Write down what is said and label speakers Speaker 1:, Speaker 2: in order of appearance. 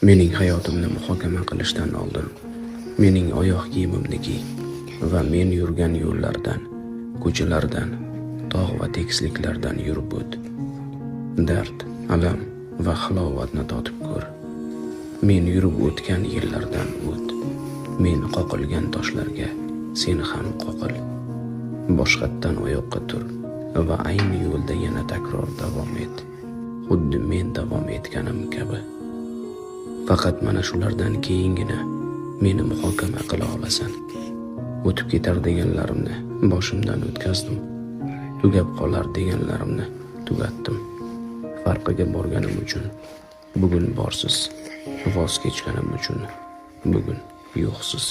Speaker 1: Mening hayotimni muhokama qilishdan oldin mening oyoq kiyimimni kiy va men yurgan yo'llardan, ko'chalardan, tog' va tekisliklardan yurib o't. Dard, alam va halovatni totib ko'r. Men yurib o'tgan yillardan o't. Men qoqilgan toshlarga sen ham qoqil. Boshqatdan oyoqqa tur va ayni yo'lda yana takror davom et. Xuddi men davom etganim kabi. Faqat mana shulardan keyingina meni muhokama qila olasan. O'tib ketar deganlarimni boshimdan o'tkazdim. Tugab qolar deganlarimni tugatdim. Farqiga borganim uchun bugun borsiz, voz kechganim uchun bugun yo'qsiz.